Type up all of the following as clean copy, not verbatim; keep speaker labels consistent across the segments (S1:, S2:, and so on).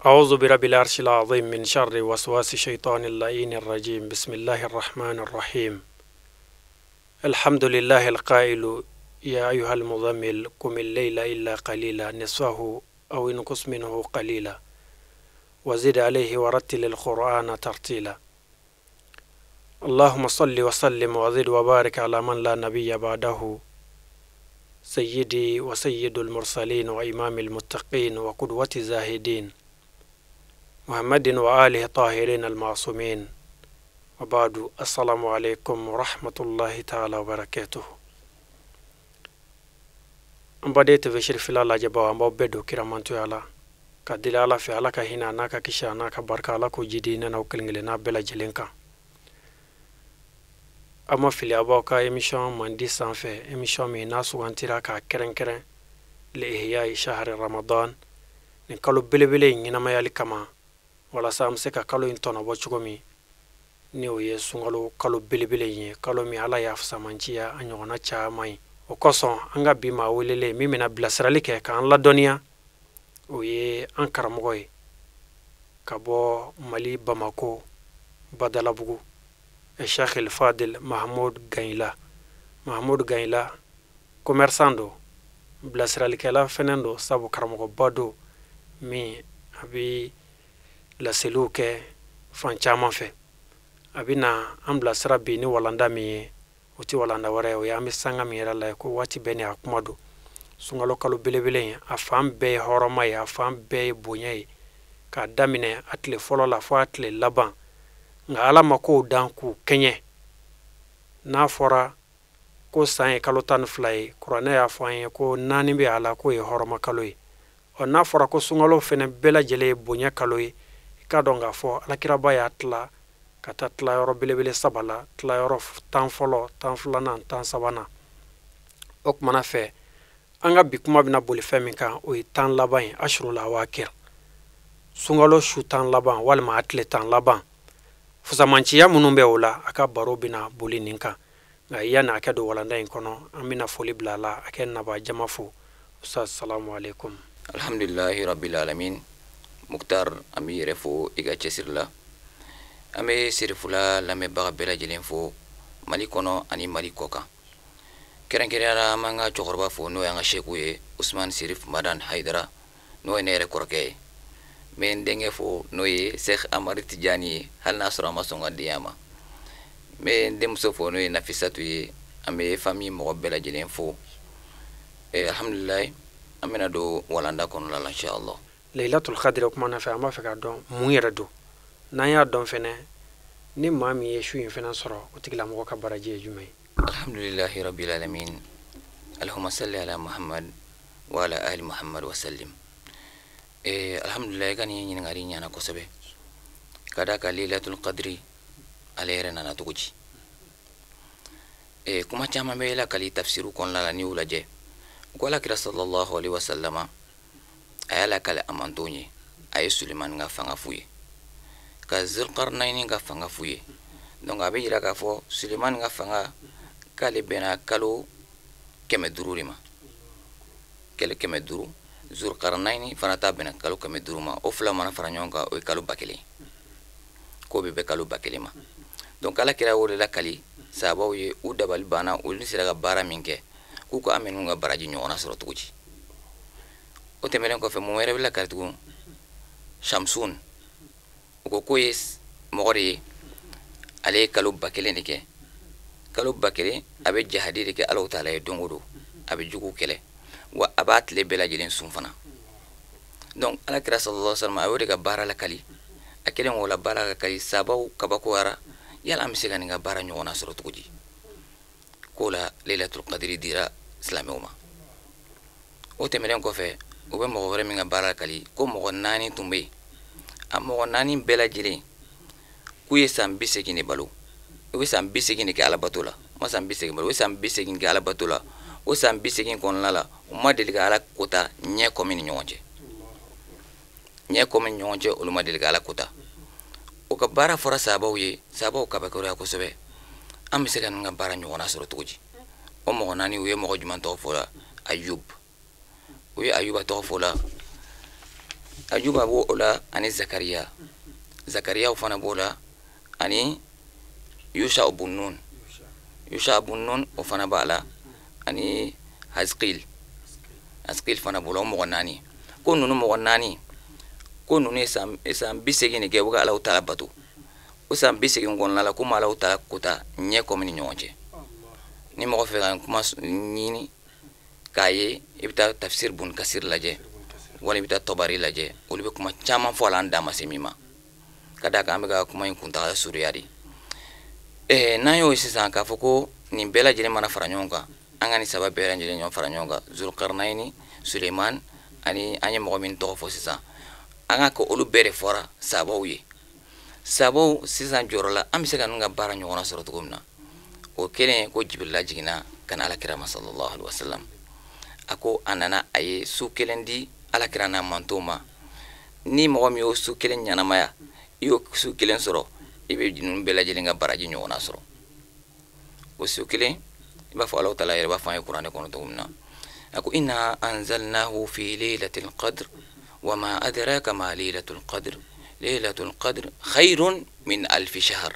S1: أعوذ برب العرش العظيم من شر وسواس الشيطان اللعين الرجيم. بسم الله الرحمن الرحيم. الحمد لله القائل: يا أيها المزمل قم الليل إلا قليلا، نصفه أو انقص منه قليلا، وزد عليه ورتل القرآن ترتيلا. اللهم صل وسلم وزد وبارك على من لا نبي بعده، سيدي وسيد المرسلين وإمام المتقين وقدوة الزاهدين، محمد وآله الطاهرين المعصومين، وبعد. السلام عليكم ورحمة الله تعالى وبركاته. An baden TV Cherifila lajɛbaw, an b'aw bɛɛ don kiramantoya la ka deli Ala fɛ, Ala ka hinɛ a n'a ka kisi a n'a ka barika, Ala k'o jidi ne n'aw kelen kelenna bɛɛ lajɛlen kan. Aw ma fili, aw b'aw ka émission mandi sanfɛ, émission min n'a sugantira k'a kɛrɛnkɛrɛn li ihya'i shahri Ramadan, nin kalo belebele in ɲɛnamayali kama, walasa an bɛ se ka kalo in tɔnɔbɔ cogo min, ni o ye sunkalo kalo belebele in ye, kalo min Ala y'a fisamanciya a ɲɔgɔnna caman ye. O kosɔn, an ka bi maa welelen min bɛna bilasirali kɛ k'an ladɔnniya, o ye an karamɔgɔ ye ka bɔ Mali Bamako Badalabugu, Cheikh El Fadel Mahmoud Ganyila. Mahmoud Ganyila, commerçant don, bilasiralikɛla fɛnɛ don, sabu karamɔgɔba don min a bɛ laseliw kɛ fan caman fɛ. A bɛna an bilasira bi ni walanda min ye, o tɛ walanda wɛrɛ ye, o ye an bɛ sanga min yɛrɛ la ye ko waati bɛɛ ni a kuma don. Sunkalo kalo belebele in, a fan bɛɛ ye hɔrɔma ye, a fan bɛɛ ye bonya ye, k'a daminɛ a tile fɔlɔ la fo a tile laban. Nka Ala ma kow dan k'u kɛɲɛ. N'a fɔra ko san ye kalo 12 ye, kuranɛ y'a fɔ an ye ko 4 bɛ a la k'o ye hɔrɔma kalo ye. Ɔ, n'a fɔra ko sunkalo fɛnɛ bɛɛ lajɛlen ye bonya kalo ye, i k'a dɔn k'a fɔ alakiraba y'a tila ka taa tilayɔrɔ belebele 3 la: tilayɔrɔ 10 fɔlɔ, 10 filanan, 10 sabanan. O kumana fɛ, an ka bi kuma bɛna boli fɛn min kan, o ye 10 laban ye, ashrul awakir, sunkalo su 10 laban walima a tile 10 laban. Fusamanciya minnu bɛ o la, a ka baro bɛna boli nin kan. Nka yanni a kɛ don walanda in kɔnɔ, an bɛna foli bila a la, a kɛ naba jama fo. Ustaz, salamu alaikum.
S2: Alhamdulilahi rabbil alamin. Muktar, an b'i yɛrɛ fo i ka cɛsiri la. An bɛ Serifula lamɛnbaga bɛɛ lajɛlen fo Mali kɔnɔ ani Mali kɔ kan. Kɛrɛnkɛrɛnnenya la, an b'an ka cɛkɔrɔba fo, n'o y'an ka seku ye, Usman Serif Madan Hayidara, n'o ye ne yɛrɛ kɔrɔkɛ ye. N bɛ n denkɛ fo, n'o ye Sheikh Amadu Tijani ye, hali n'a sɔrɔ a ma sɔn ka den ma. N bɛ n denmuso fo, n'o ye Nafisatu ye. An bɛ famille mɔgɔ bɛɛ lajɛlen fo. Alhamdulilayi, an bɛna don walanda kɔnɔna la inshallah.
S1: Laylatul Qadr, o kumana fɛ, an b'a fɛ k'a dɔn mun yɛrɛ don. N'an y'a dɔn fɛnɛ, ni maa min ye su in fɛnɛ sɔrɔ, o tigilamɔgɔ ka baraji ye jumɛn ye?
S2: Alhamdulillahi rabbil alamin, allahumma salli ala Muhammad wa ala ali Muhammad wa sallim. Alhamdulillah, i ka nin ɲininkali ɲɛna kosɛbɛ, ka d'a kan Laylatul Qadri ale yɛrɛ nana cogo di? Kuma caman bɛ lakali tafsiru kɔnɔna la. N'i y'u lajɛ, u ko alakira sallallahu alaihi wasallama a y'a lakali a mantonw ye, a ye Sulemani ka fanga f'u ye, ka Zulkarnaini ka fanga f'u ye. Donc a bɛ yira k'a fɔ Sulemani ka fanga k'ale bɛnna kalo 500 de ma, kalo 500. Zulkarnaini fana ta bɛnna kalo 500 ma. O fila mana fara ɲɔgɔn kan, o ye kalo 1000, k'o bɛ bɛn kalo 1000 ma. Donc ala kira y'o de lakali sahabaw ye, u dabali banna, olu sera ka baara min kɛ, k'u ko an bɛ ninnu ka baraji ɲɔgɔnna sɔrɔ cogo di? O tɛmɛnen kɔfɛ, mun wɛrɛ bɛ lakali tugun? Shamsun, u ko k'o ye mɔgɔ de ye, ale ye kalo 1000 de kɛ. Kalo 1000, a bɛ jahadi de kɛ Alahu taala ye don o don, a bɛ juguw kɛlɛ, wa a b'a tile bɛɛ lajɛlen sun fana. Donc ala kira sallallahu alaihi wasallam a y'o de ka baara lakali. A kɛlen k'o la baara lakali, sahabaw kabakoyara: yala an bɛ se ka nin ka baara ɲɔgɔnna sɔrɔ cogo di? K'o la Laylatul Qadri dira silamɛw ma. O tɛmɛnen kɔfɛ, u bɛ mɔgɔ wɛrɛ min ka baara lakali, ko mɔgɔ 4 tun bɛ yen. A mɔgɔ 4 bɛɛ lajɛlen k'u ye san 80 de balo, u bɛ san 80 de kɛ alabato la. U ma san 80 balo, u ye san 80 kɛ alabato la. O san 80 kɔnɔna la, u ma deli ka Ala kota ɲɛ kɔmi ni ɲɔgɔn cɛ, ɲɛ kɔmi ni ɲɔgɔn cɛ, olu ma deli ka Ala kota. O ka baara fɔra sahabaw ye, sahabaw kabakoya kosɛbɛ: an bɛ se ka ninnu ka baara ɲɔgɔnna sɔrɔ cogo di? O mɔgɔ 4, u ye mɔgɔ jumɛn tɔgɔ fɔ la? Ayub. U ye Ayuba tɔgɔ fɔ la. Ayuba b'o la ani Zakariya. Zakariya fana b'o la ani Yusha bun Nun. Yusha bun Nun o fana b'a la ani Hazqil. Hazqil fana b'o la, o mɔgɔ 4. Ko ninnu mɔgɔ 4, ko ninnu ye san 80 de kɛ u bɛ ka Alahu taala bato. O san 80 kɔnɔna la ko ma Alahu taala kota ɲɛ kɔmi ni ɲɔgɔn cɛ. Ni mɔgɔ fɛ ka kuma ɲini k'a ye, i bɛ taa tafsir bun kasir lajɛ, walima i bɛ taa tɔbari lajɛ, olu bɛ kuma caman fɔ a la an da ma se min ma. Ka d'a kan an bɛ ka kuma in kuntaala surunya de. N'an y'o ye sisan k'a fɔ ko nin bɛɛ lajɛlen mana fara ɲɔgɔn kan, an ka nin 3 bɛɛ lajɛlen ɲɔgɔn fara ɲɔgɔn kan, Zulkarnaini, Suleiman ani an ye mɔgɔ min tɔgɔ fɔ sisan, an ka kɛ olu bɛɛ de fɔra sabaw ye. Sabaw sisan jɔyɔrɔ la, an bɛ se ka ninnu ka baara ɲɔgɔnna sɔrɔ cogo min na, o kɛlen ko Jibirila jiginna ka na Alakira ma sallallahu alaihi wasallam. A ko a nana a ye su kelen di Alakira n'a mantonw ma. Ni mɔgɔ min y'o su kelen ɲɛnamaya, i y'o su kelen sɔrɔ, i bɛ ninnu bɛɛ lajɛlen ka baraji ɲɔgɔnna sɔrɔ. O su kelen, i b'a fɔ Alahu taala yɛrɛ b'a fɔ an ye kuranɛ kɔnɔ cogo min na, a ko inna anzalnahu fi laylatil qadr wa ma adraka ma laylatul qadr laylatul qadr khayrun min alfi shahr.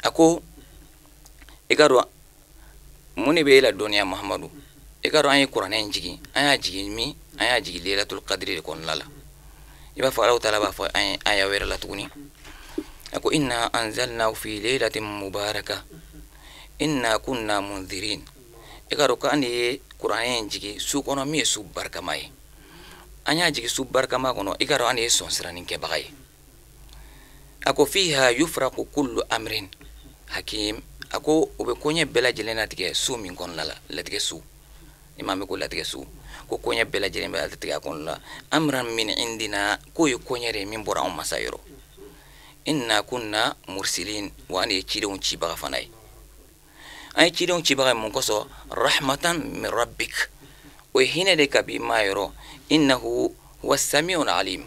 S2: A ko i ka dɔn mun de bɛ e la dɔnniya Muhamadu, i ka dɔn an ye kuranɛ in jigin, an y'a jigin min, an y'a jigin laylatul qadr de kɔnɔna la. I b'a fɔ Alahu taala b'a fɔ an ye aya wɛrɛ la tuguni, a ko inna anzalnahu fi laylatin mubaraka inna kunna munzirin. I ka dɔn ko an de ye kuranɛ in jigin su kɔnɔ min ye su barikama ye. An y'a jigin su barikama kɔnɔ, i ka dɔn an de ye sɔn kɛbaga ye. A ko fiha yufraqu kullu amrin hakim. A ko o bɛ koɲɛ bɛɛ lajɛlen latigɛ su min kɔnɔna la, latigɛ su. I m'a mɛn ko latigɛ su, ko koɲɛ bɛɛ lajɛlen bɛ latigɛ a kɔnɔna la. Amran min indina, k'o ye koɲɛ de ye min bɔra anw masa yɔrɔ. Inna kunna mursilin, wa an de ye cidenw cibaga fana ye. An ye cidenw cibaga ye mun kosɔn? Rahmatan min rabbik, o ye hinɛ de kabi ma yɔrɔ. Innahu huwa samiun alim,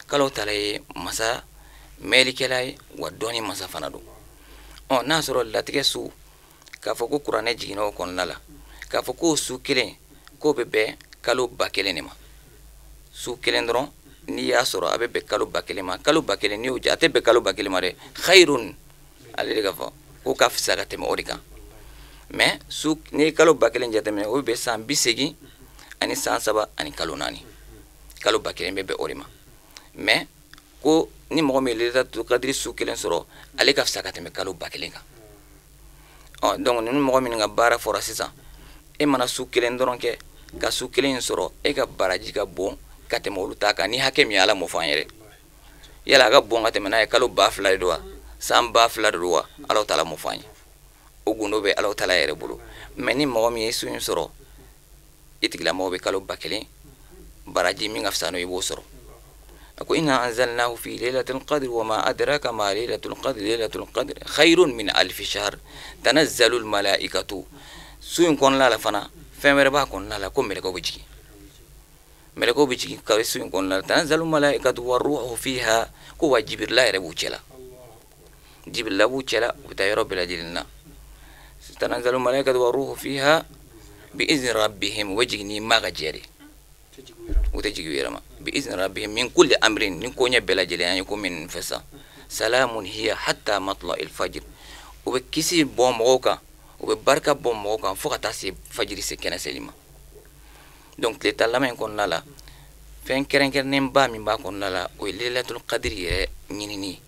S2: k'Alahu taala ye masa mɛnlikɛla ye wa dɔnni masa fana don. Ɔ n'a sɔrɔ latigɛ su, k'a fɔ ko kuranɛ jiginna o kɔnɔna la, k'a fɔ k'o su kelen k'o bɛ bɛn kalo 1000 de ma. Su kelen dɔrɔn n'i y'a sɔrɔ a bɛ bɛn kalo 1000 ma. Kalo 1000 n'i y'o jate, a tɛ bɛn kalo 1000 ma dɛ. Khayrun, ale de ka fɔ k'o ka fisa ka tɛmɛ o de kan. Mais su n'i ye kalo 1000 jateminɛ, o bɛ bɛn san 80 ani san 3 ani kalo 4. Kalo 1000 bɛ bɛn o de ma. Mais ko ni mɔgɔ min ye laylatul qadri su kelen sɔrɔ, ale ka fisa ka tɛmɛ kalo 1000 kan. Ɔ donc ninnu mɔgɔ minnu ka baara fɔra sisan, e mana su kelen dɔrɔn kɛ ka su kelen in sɔrɔ, e ka baraji ka bon ka tɛmɛ olu ta kan. Ni hakɛ min ye Ala m'o fɔ an yɛrɛ. Yala a ka bon ka tɛmɛ n'a ye kalo 2000 de don wa, san 2000 de don wa, Alahu taala m'o fɔ an ye. O gundo bɛ Alahu taala yɛrɛ bolo. Mais ni mɔgɔ min ye su in sɔrɔ, i tigilamɔgɔ bɛ kalo 1000 baraji min ka fisa n'o ye, i b'o sɔrɔ. A ko inna anzalnahu fi laylatil qadr wa ma adraka ma laylatul qadr laylatul qadr khayrun min alfi shahr tanazzalul malaikatu. Su in kɔnɔna la fana, fɛn wɛrɛ b'a kɔnɔna la, ko mɛlɛkɛw bɛ jigin. Mɛlɛkɛw bɛ jigin ka su in kɔnɔna la. Tanazzalul malaikatu warruhu fiha, ko wa Jibirila yɛrɛ b'u cɛla. Jibirila b'u cɛla, u bɛ taa yɔrɔ bɛɛ lajɛlen na. Tanazzalul malaikatu warruhu fiha bi izni rabbihim, u bɛ jigin ni ma ka jɛ de, u tɛ jigin u yɛrɛ ma. Bi izni rabbihim min kulli amrin, ni koɲɛ bɛɛ lajɛlen an ye ko min fɛ sa. Salamun hiya hatta matla'il fajr, u bɛ kisi bɔ mɔgɔw kan, u bɛ barika bɔ mɔgɔw kan fo ka taa se fajiri se kɛnɛ seli ma. Donc tile tan laban in kɔnɔna la, fɛn kɛrɛnkɛrɛnnenba min b'a kɔnɔna la, o ye laylatul qadri yɛrɛ ɲinini ye.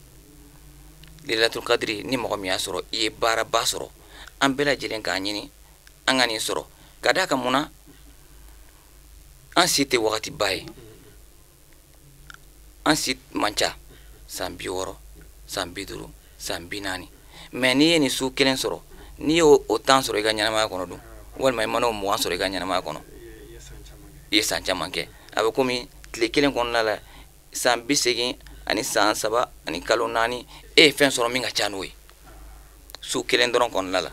S2: Laylatul qadri, ni mɔgɔ min y'a sɔrɔ, i ye baaraba sɔrɔ. An bɛɛ lajɛlen k'a ɲini an ka nin sɔrɔ. Ka d'a kan mun na, an si tɛ wagatiba ye, an si man ca, san 60, san 50, san 40. Mais n'i ye nin su kelen sɔrɔ, n'i y'o 10 sɔrɔ i ka ɲɛnamaya kɔnɔ dun, walima i mana o 20 sɔrɔ i ka ɲɛnamaya kɔnɔ, i ye san caman kɛ. A bɛ komi tile kelen kɔnɔna la, san 80 ani san 3 ani kalo 4, e ye fɛn sɔrɔ min ka ca n'o ye su kelen dɔrɔn kɔnɔna la,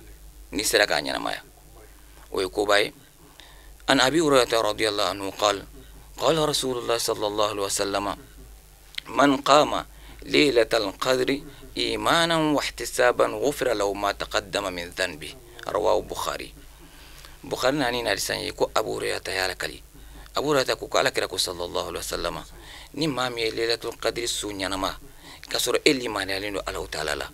S2: n'i sera k'a ɲɛnamaya, o ye koba ye. An Abi Hurayrata radiyallahu anhu qala qala Rasulullah sallallahu alaihi wasallam man qama laylatal qadri imanan wa ihtisaban ghufira lahu ma taqaddama min dhanbi, rawahu Bukhari. Bukhari nani na hadisan ye ko Abu Hurayrata y'a lakali. Abu Hurairata ko ko ala kira ko sallallahu alaihi wasallam, ni maa min ye Lailatul Qadri su ɲanama k'a sɔrɔ e limaniyalen don Alahu taala la,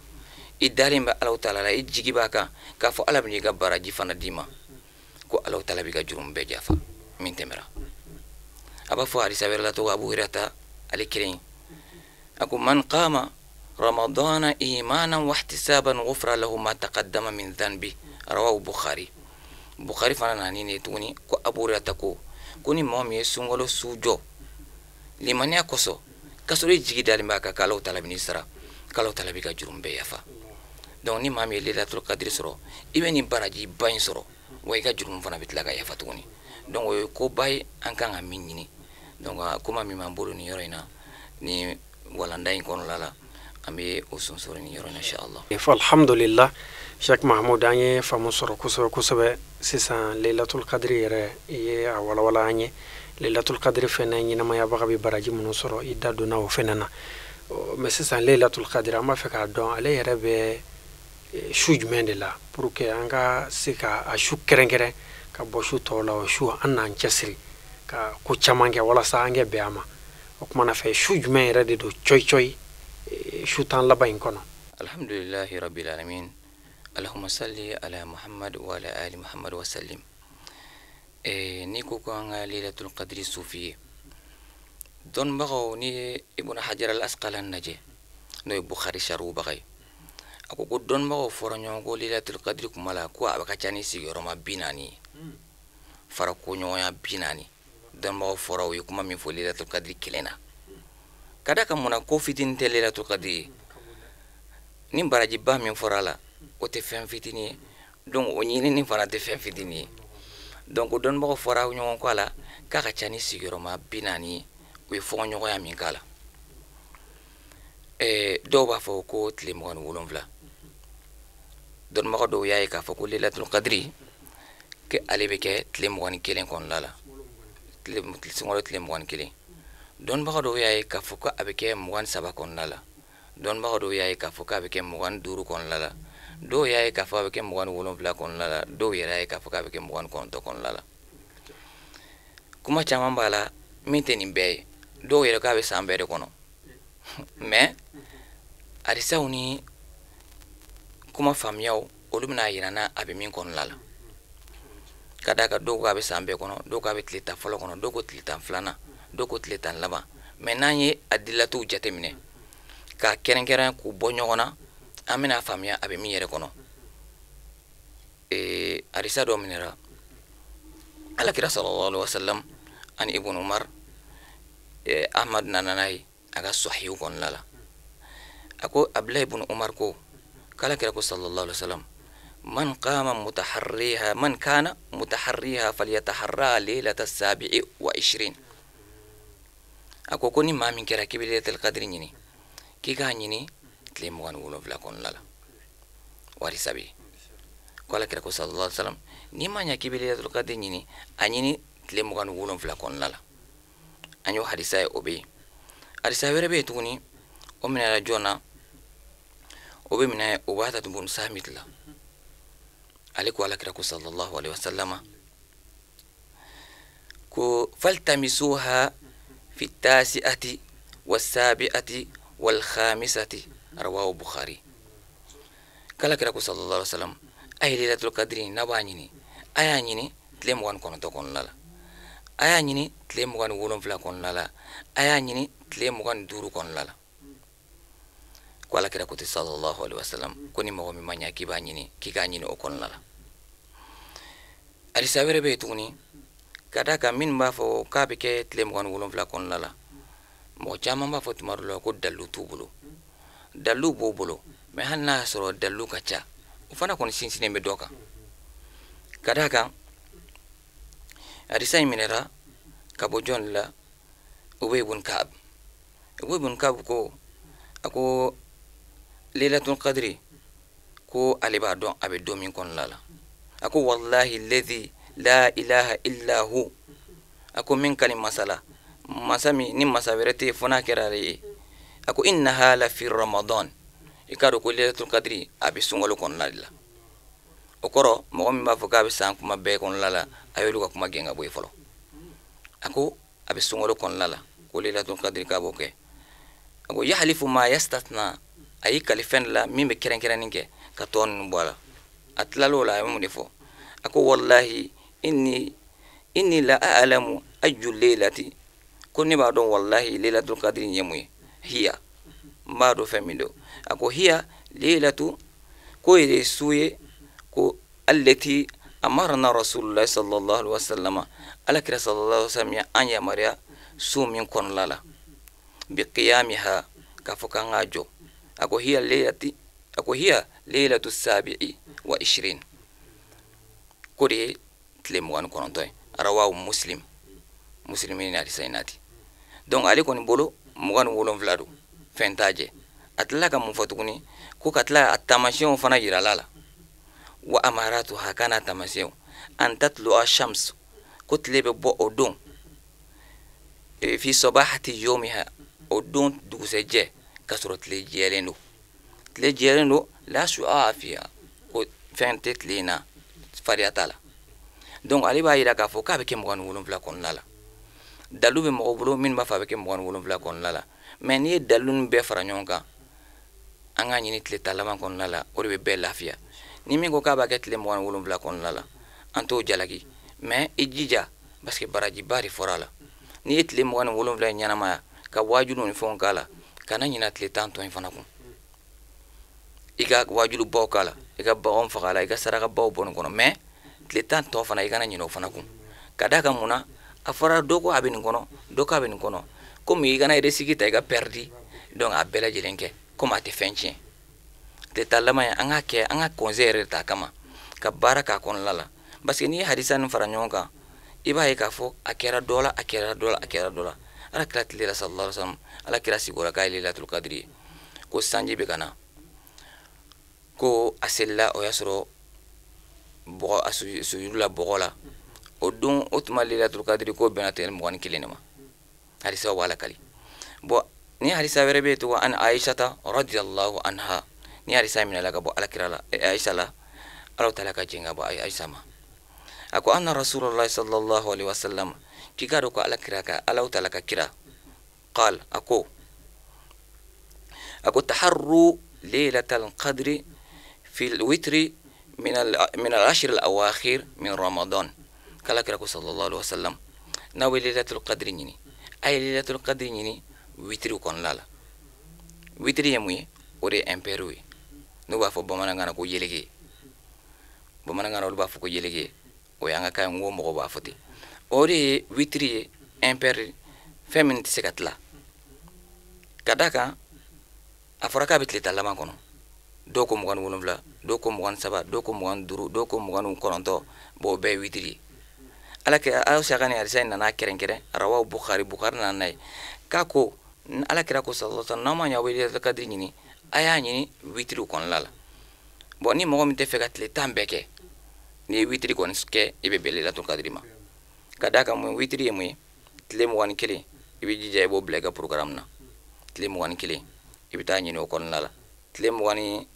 S2: i dalen bɛ Alahu taala la, i jigi b'a kan k'a fɔ Ala bɛn'i ka baraji fana d'i ma, ko Alahu taala b'i ka jurumu bɛɛ jafa min tɛmɛra. A b'a fɔ hadisa wɛrɛ la tɔgɔ Abu Hurairata ale kelen, a ko man qama ramadana imanan wa ihtisaban ghufra lahu ma taqaddama min dhanbi, rawahu Bukhari. Bukhari fana nana ni ne tuguni ko Abu Hurairata ko ko ni mɔgɔ min ye sunkalo su jɔ limaniya kosɔn k'a sɔrɔ i jigi dalen b'a kan k'Alahu taala bɛn'i sara, k'Alahu taala b'i ka jurumu bɛɛ yafa. Donc ni maa min ye Lailatul Qadri sɔrɔ, i bɛ nin baraji ba in sɔrɔ, wa i ka jurumu fana bɛ tila ka yafa tuguni. Donc o ye koba ye an kan ka min ɲini. Donc kuma min b'an bolo nin yɔrɔ in na, ni walanda in kɔnɔna la, an bɛ o sonsoro nin yɔrɔ in na inshallah.
S1: Alhamdulillah, Cheikh Mahmoud, an ye faamu sɔrɔ kosɛbɛ kosɛbɛ. Sisan Lailatul Qadri yɛrɛ i ye a walawala an ye. Lailatul Qadri fɛnɛ ɲɛnamayabaga bɛ baraji minnu sɔrɔ, i da donna o fɛnɛ na. Mais sisan Lailatul Qadri an b'a fɛ k'a dɔn ale yɛrɛ bɛ su jumɛn de la, pour que an ka se ka a su kɛrɛnkɛrɛn ka bɔ su tɔw la, o su an n'an cɛsiri ka ko caman kɛ walasa an kɛ bɛn a ma. O kumana fɛ su jumɛn yɛrɛ de don cɔyi cɔyi su tan laban in kɔnɔ?
S2: Alhamdulillahi rabbil alamin, allahumma salli ala Muhammad wa ala ali Muhammad wa sallim. N'i ko ko an ka Lailatul Qadri sufi ye, dɔnnibagaw, n'i ye Ibn Hajar al-Asqalani lajɛ, n'o ye Bukhari sariwubaga ye, a ko ko dɔnnibagaw fɔra ɲɔgɔn kɔ Lailatul Qadri kuma la ko a bɛ ka ca ni sigiyɔrɔma 40 ye, farakoɲɔgɔnya 40. Dɔnnibagaw fɔra u ye kuma min fɔ Lailatul Qadri kelen na, ka d'a kan mun na ko fitinin tɛ Lailatul Qadri ye, ni barajiba min fɔra a la o tɛ fɛn fitinin ye, donc o ɲinini fana tɛ fɛn fitinin ye. Donc dɔnnibagaw fɔra ɲɔgɔn kɔ a la k'a ka ca ni sigiyɔrɔma 40 ye, u ye fɔɲɔgɔnya min k'a la. Dɔw b'a fɔ ko tile 27. Dɔnnibaga dɔw y'a ye k'a fɔ ko Lailatul Qadri ke ale bɛ kɛ tile 21 kɔnɔna la, sunkalo tile 21. Dɔnnibaga dɔw y'a ye k'a fɔ ko a bɛ kɛ 23 kɔnɔna la. Dɔnnibaga dɔw y'a ye k'a fɔ k'a bɛ kɛ 25 kɔnɔna la. Dɔw y'a ye k'a fɔ a bɛ kɛ 27 kɔnɔna la. Dɔw yɛrɛ y'a ye k'a fɔ k'a bɛ kɛ 29 kɔnɔna la. Kuma caman b'a la min tɛ nin bɛɛ ye. Dɔw yɛrɛ k'a bɛ san bɛɛ de kɔnɔ. Mais hadisaw ni kuma faamuyaw olu bɛna yira n na a bɛ min kɔnɔna la. Ka d'a kan dɔw ko a bɛ san bɛɛ kɔnɔ, dɔw ko a bɛ tile 10 fɔlɔ kɔnɔ, dɔw ko tile 10 filanan, dɔw ko tile 10 laban. Mais n'an ye a dilatuw jateminɛ k'a kɛrɛnkɛrɛn k'u bɔ ɲɔgɔn na, an bɛna faamuya a bɛ min yɛrɛ kɔnɔ. Hadisa dɔ minɛra Alakira sallallahu alaihi wasallam ani Ibn Umar, Ahmad nana n'a ye a ka sahihu kɔnɔna la. A ko Abdulahi ibn Umar ko k'Ala kira ko sallallahu alaihi wasallam, man qama mutaharriha, man kana mutaharriha falyataharra laylata sabi'i wa ishirin. A ko ko ni maa min kɛra k'i bɛ Lailatul Qadri ɲini, k'i k'a ɲini tile 27 kɔnɔna la. O hadisa bɛ yen. Ko Ala kira ko sallallahu alaihi wasallam, n'i ma ɲɛ k'i bɛ Lailatul Qadri ɲini, a ɲini tile 27 kɔnɔna la. An y'o hadisa ye, o bɛ yen. Hadisa wɛrɛ bɛ yen tuguni, o minɛra jɔn na? O bɛ minɛ Ubada bun Samit la. Ale ko Ala kira ko sallallahu alaihi wasallam ko faltamisuha fi tasi'ati wasabi'ati wal khamisati, rawahu Bukhari. K'Ala kira ko sallallahu alaihi wasallam, a ye Lailatul Qadri n'a b'a ɲini, a y'a ɲini tile 29 kɔnɔna la, a y'a ɲini tile 27 kɔnɔna la, a y'a ɲini tile 25 kɔnɔna la. Ko Ala kira ko ten sallallahu alaihi wasallam, ko ni mɔgɔ min ma ɲa k'i b'a ɲini, k'i k'a ɲini o kɔnɔna la. Hadisa wɛrɛ bɛ yen tuguni, ka d'a kan minnu b'a fɔ k'a bɛ kɛ tile 27 kɔnɔna la, mɔgɔ caman b'a fɔ tuma dɔ la ko dalilu t'u bolo. Dalilu b'u bolo, mais hali n'a y'a sɔrɔ dalilu ka ca, o fana kɔni sinsinnen bɛ dɔ kan. Ka d'a kan hadisa in minɛra ka bɔ jɔn de la? Ubay ibn Ka'b. Ubay ibn Ka'b ko, a ko Lailatul Qadri ko ale b'a dɔn a bɛ don min kɔnɔna la. A ko wallahi alladhi la ilaha illa hu, a ko min kali masa la, masa min ni masa wɛrɛ tɛ yen fo n'a kɛra ale ye. A ko innaha la fi Ramadan, i k'a dɔn ko Lailatul Qadri a bɛ sunkalo kɔnɔna de la. O kɔrɔ mɔgɔ min b'a fɔ k'a bɛ san kuma bɛɛ kɔnɔna la, a y'olu ka kuma gɛn ka bɔ yen fɔlɔ. A ko a bɛ sunkalo kɔnɔna la ko Laylatul Qadri k'a b'o kɛ. A ko yahlifu ma yastatna, a y'i kali fɛn de la min bɛ kɛrɛnkɛrɛnni kɛ ka tɔ ninnu bɔ a la. A tilal'o la, a ye mun de fɔ? A ko wallahi inni la a'lamu ayyu laylati, ko ne b'a dɔn wallahi Laylatul Qadri ye mun ye, hiya, n b'a dɔn fɛn min don. A ko hiya laylatu, ko ye su ye, ko allati amarna rasulullah sallallahu alaihi wasallam, ala kira sallallahu alaihi wasallam ye an yamaruya su min kɔnɔna la, bi qiyamiha, k'a fɔ k'an k'a jɔ. A ko hiya laylati, a ko hiya laylatu sabi'i wa ishirin, ko de ye tile 29 ye. Rawahu Muslim, Muslim ni hadisa in nati. Donc ale kɔni bolo 27 don, fɛn t'a jɛ. A tilala ka mun fɔ tuguni? Ko ka tila a taamasiyɛnw fana yirala la, wa amaratuha, kana taamasiyɛnw, an tatlu'a shams, ko tile bɛ bɔ o don, fi sabahati yomiha, o don dugusɛjɛ, k'a sɔrɔ tile jɛlen don, tile jɛlen don, la shu'a fiha, ko fɛn tɛ tile in na, fariya t'a la. Donc ale b'a yira k'a fɔ k'a bɛ kɛ 27 kɔnɔna la. Dalu bɛ mɔgɔ bolo minnu b'a fɔ a bɛ kɛ 27 kɔnɔna la, mais n'i ye dalu ninnu bɛɛ fara ɲɔgɔn kan, an k'a ɲini tile tan laban kɔnɔna la, o de bɛ bɛɛ lafiya. Ni min ko k'a b'a kɛ tile 27 kɔnɔna la, an t'o jalaki, mais i jija, parce que barajiba de fɔra a la. N'i ye tile 27 in ɲɛnamaya ka waajulu ni fɛnw k'a la, kana ɲina tile 10 tɔ in fana kun. I ka waajulubaw k'a la, i ka baganw faga a la, i ka sarakabaw bɔ nin kɔnɔ, mais tile 10 tɔ fana i kana ɲinɛ o fana kun. Ka d'a kan mun na? A fɔra dɔ ko a bɛ nin kɔnɔ, dɔ ko a bɛ nin kɔnɔ, komi i kana risque ta i ka perdi, donc a bɛɛ lajɛlen kɛ komi a tɛ fɛn tiɲɛ. Tile 10 laban ye, an k'a kɛ, an ka conseil yɛrɛ ta kama ka baara k'a kɔnɔna la, parce que n'i ye hadisa nin fara ɲɔgɔn kan, i b'a ye k'a fɔ a kɛra dɔ la, a kɛra dɔ la, a kɛra dɔ la. Ala kira tile la sallallahu alaihi wasallam, ala kira sigora k'a ye Laylatul Qadri ye, ko sanji bɛ ka na, ko a selila, o y'a sɔrɔ bɔgɔ, a sujudu la bɔgɔ la. O don, o tuma Laylatul Qadri ko bɛnna tile 21 de ma. Hadisa b'a lakali. Bon, ni hadisa wɛrɛ bɛ yen tugun, an Aishata radiyallahu anha, ni hadisa minɛla ka bɔ ala kira la, Aisha la, Ala taala ka jɛn ka bɔ Aisha ma. A ko anna Rasulullah sallallahu alaihi wasallam, k'i k'a dɔn ko ala kira ka, Ala taala ka kira, qal, a ko taharru laylatal qadri fi al-witri min al-ashr al-awakhir min Ramadan. Kala kira ko sallallahu alaihi wasallam, n'aw bɛ laylatul qadri ɲini, a ye laylatul qadri ɲini witiri kɔnɔna la. Witiri ye mun ye? O de ye impair ye, n'u b'a fɔ bamanankan na ko yeleke. Bamanankan na olu b'a fɔ ko yeleke, o y'an ka kan ye, n ko mɔgɔw b'a fɔ ten. O de ye witiri ye, impair, fɛn min tɛ se ka tila. Ka d'a kan a fɔra k'a bɛ tile 10 laban kɔnɔ, dɔw ko 27, dɔw ko 23, dɔw ko 25, dɔw ko 29, bon o bɛɛ ye witiri ye. Ala kira Aisha ka nin hadisa in nana kɛrɛnkɛrɛn, rawahu Bukhari, Bukhari nana n'a ye, k'a ko ala kira ko sallallahu alaihi wasallam, n'aw ma ɲɛ aw bɛ Laylatul Qadri ɲini, a y'a ɲini witiri kɔnɔna la. Bon, ni mɔgɔ min tɛ fɛ ka tile 10 bɛɛ kɛ, n'i ye witiri kɔni kɛ, i bɛ bɛn Laylatul Qadri ma. Ka d'a kan mun, witiri ye mun ye? Tile 21, i bɛ jija i b'o bila i ka programme na. Tile 21, i bɛ taa ɲini o kɔnɔna la. Tile 22,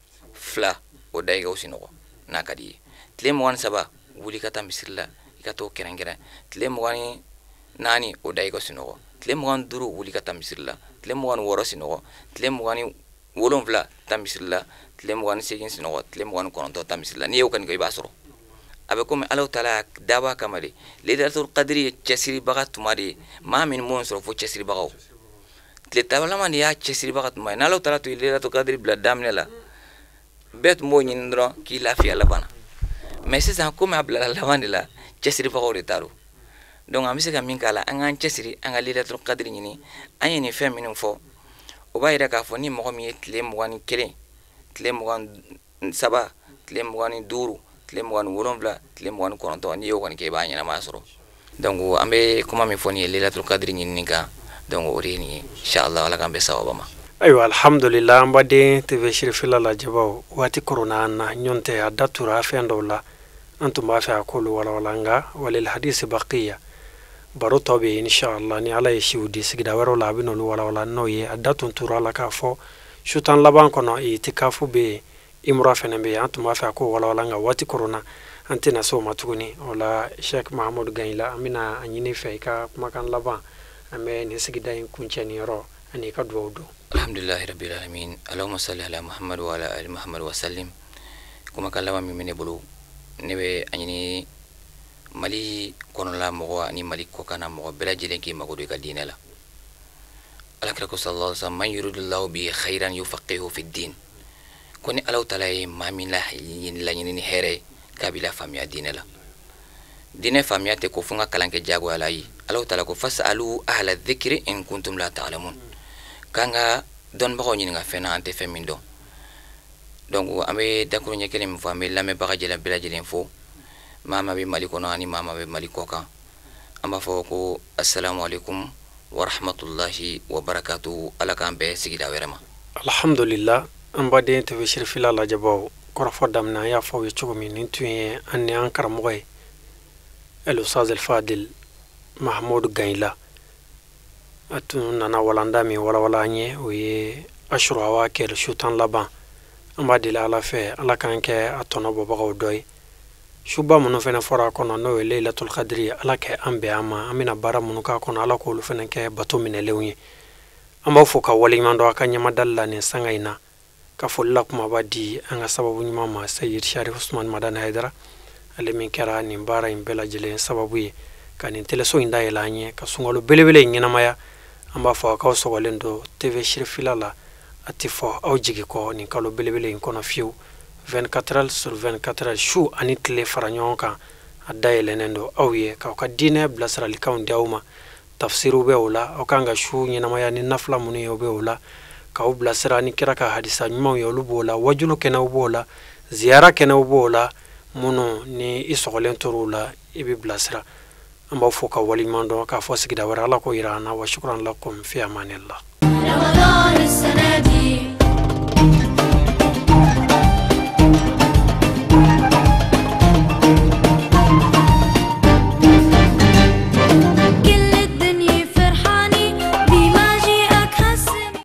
S2: o da i ka o sunɔgɔ n'a ka di i ye. Tile 23, wuli ka taa misiri la, i ka t'o kɛrɛnkɛrɛn. Tile 24, o da i ka sunɔgɔ. Tile 25, wuli ka taa misiri la. Tile 26, sunɔgɔ. Tile 27, taa misiri la. Tile 28, sunɔgɔ. Tile 29, taa misiri la. N'i y'o kɔni kɛ, i b'a sɔrɔ. A bɛ komi Ala taala y'a dabɔ a kama de. Laylatul Qadri ye cɛsiribaga tuma de ye, maa min m'o sɔrɔ fo cɛsiribagaw. Tile 10 laban de y'a cɛsiribaga tuma ye. N'Ala taala tun ye Laylatul Qadri bila daminɛ la, bɛɛ tun b'o ɲini dɔrɔn k'i lafiya laban na. Mais sisan komi a bilala laban de la, cɛsiribagaw de ta don. Donc an bɛ se ka min k'a la, an k'an cɛsiri, an ka Laylatul Qadri ɲini. An ye nin fɛn minnu fɔ, o b'a yira k'a fɔ ni mɔgɔ min ye tile 21, tile 23, tile 25, tile 27, tile 29, n'i y'o kɔni kɛ, i b'a ɲɛnamaya sɔrɔ. Donc an bɛ kuma min fɔ nin ye Laylatul Qadri ɲinini kan, donc o de ye nin ye. Inshallah, Ala k'an bɛn sawaba ma.
S1: Ayiwa, alhamdulillah, an baden TV Sirifila lajɛbaw, waati korona an na ɲɔn tɛ a da tura fɛn dɔw la, an tun b'a fɛ a k'olu walawala, nka walil hadisi baqiya, baro tɔ bɛ yen inshallah. Ni Ala ye siw di sigida wɛrɛw la, a bɛ n'olu walawala n'o ye. A da tun tura la k'a fɔ su 10 laban kɔnɔ, itikafu bɛ yen, imura fɛnɛ bɛ yen. An tun b'a fɛ a k'o walawala, nka waati korona. An tɛna se o ma tuguni. O la, Sheikh Mahamudu Ganyila, an bɛna a ɲini fɛ i ka kumakan laban, an bɛ nin sigida in kuncɛ nin yɔrɔ, ani i ka dugawu don.
S2: Alhamdulilahi rabbil alamin, allahumma salli ala Muhammad wa ala ali Muhammad wa sallim. Kumakan laban min bɛ ne bolo, ne bɛ a ɲini Mali kɔnɔla mɔgɔ ani Mali kɔkanna mɔgɔ bɛɛ lajɛlen k'i mago don i ka diinɛ la. Alakira ko sallallahu alaihi wasallam: man yuridullahu bihi khairan yufaqihu fi din. Ko ni Alahu taala ye maa min la laɲini ni hɛrɛ ye, k'a b'i la faamuya diinɛ la. Diinɛ faamuya tɛ ko fo n ka kalan kɛ diyagoya la. Ayi, Alahu taala ko: fasalu ahla dhikri in kuntum la ta'lamun, k'an ka dɔnnibagaw ɲininka fɛn na an tɛ fɛn min dɔn. Donc an bɛ dakuru ɲɛ kelen min fɔ, an bɛ lamɛnbaga jɛlen bɛɛ lajɛlen fo, maa maa bɛ Mali kɔnɔ ani maa maa bɛ Mali kɔ kan. An b'a fɔ ko assalamu alaikum wa rahmatullahi wa barakatuhu. Ala k'an bɛɛ sigida wɛrɛ ma.
S1: Alhamdulillah. An baden TV Sirifila lajɛbaw, kɔrɔfɔ daminɛ an y'a fɔ aw ye cogo min, nin tun ye an ni an karamɔgɔ ye, El Ustaz El Fadil Mahamudu Ganyila. A tun nana walanda min walawala an ye, o ye Ashura Awakir, su 10 laban. An b'a deli Ala fɛ, Ala k'an kɛ a tɔnɔ bɔbagaw dɔ ye. Suba minnu fana fɔra a kɔnɔ, n'o ye Leilatul Qadri ye, Ala kɛ an bɛn an ma. An bɛna baara minnu k'a kɔnɔ, Ala k'olu fana kɛ bato minɛlenw ye. An b'aw fo ka waleɲuman dɔn a ka ɲɛmadali la nin sanga in na, ka foli la kumaba di an ka sababu ɲuman ma, Seyid Sharif Usman Madani Hayidara, ale min kɛra nin baara in bɛɛ lajɛlen sababu ye ka nin teleso in dayɛlɛ an ye ka sunkalo belebele in ɲɛnamaya. An b'a fɔ a k'aw sɔgɔlen don TV Sirifila la, a tɛ fɔ aw jigi kɔ nin kalo belebele in kɔnɔ fiyewu. 24 heures sur 24 heures, su ani tile fara ɲɔgɔn kan, a dayɛlɛnnen don aw ye k'aw ka diinɛ bilasiralikanw di aw ma. Tafsiriw bɛ o la, aw kan ka su ɲɛnamaya ni nafila minnu ye, o bɛ o la, k'aw bilasira ni kira ka hadisa ɲumanw ye, olu b'o la, wajulu kɛnɛw b'o la, ziyara kɛnɛw b'o la, minnu ni i sɔgɔlen tor'u la, i bɛ bilasira. An b'aw fo ka waleɲuman dɔn, k'a fɔ sigida wɛrɛ, Ala k'o yira an na. Wa shukran lakum, fi amanillah.